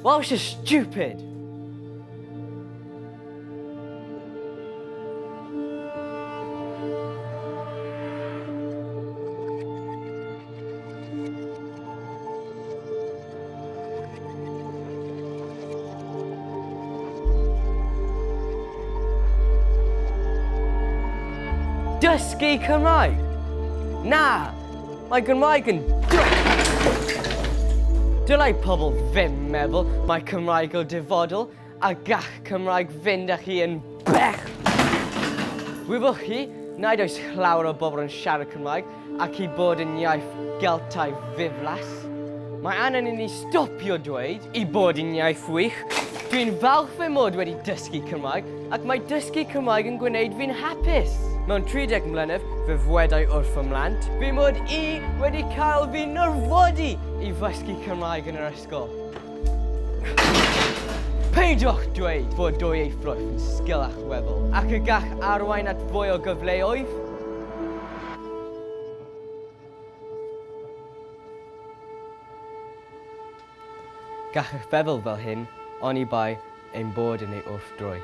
Welsh is stupid! Dysgu Cymraeg! Na! Mae Gymraeg yn Dylai pobl ddim meddwl mai Cymraeg yw'r dyfodol a gall Cymraeg fynd â chi yn bell! Wyddoch chi nad oes llawer o bobl yn siarad Cymraeg ac i bod yn iaith Geltaidd ddiflas? Mae angen i ni stopio dweud i bod yn iaith wych. Dwi'n falch fy mod wedi dysgu Cymraeg ac mae dysgu Cymraeg yn gwneud fi'n hapus. Mewn 30 mlynedd fe ddwedai wrth fy mhlant fy mod i wedi cael fy nyrfodi i ddysgu Cymraeg yn yr ysgol. Peidiwch dweud fod dwyieithrwydd yn sgil allweddol ac y gall arwain at fwy o gyfleoedd. Gallech feddwl fel hyn oni bai ein bod yn ei wrthdroi.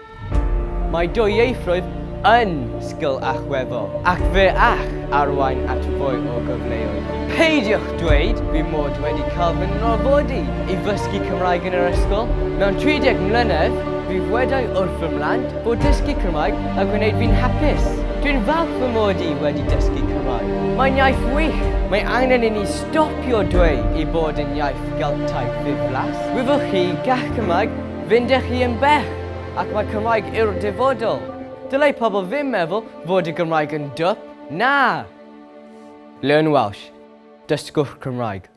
Mae dwyieithrwydd yn sgil allweddol ac fe all arwain at fwy o gyfleoedd. Peidiwch dweud fy mod wedi cael fy ngorfodi i ddysgu Cymraeg yn yr ysgol. Mewn 30 mlynedd, fi ddwedai wrth fy mhlant bod dysgu Cymraeg yn gwneud fi'n hapus. Dwi'n falch fy mod i wedi dysgu Cymraeg. Mae'n iaith wych! Mae angen i ni stopio dweud ei bod yn iaith Geltaidd ddiflas. Wyddoch chi, gall Cymraeg fynd â chi yn bell, ac mae Cymraeg yw'r dyfodol. Dylai pobl ddim meddwl fod y Gymraeg yn dwp. Na! Learn Welsh. Dysgwch Cymraeg.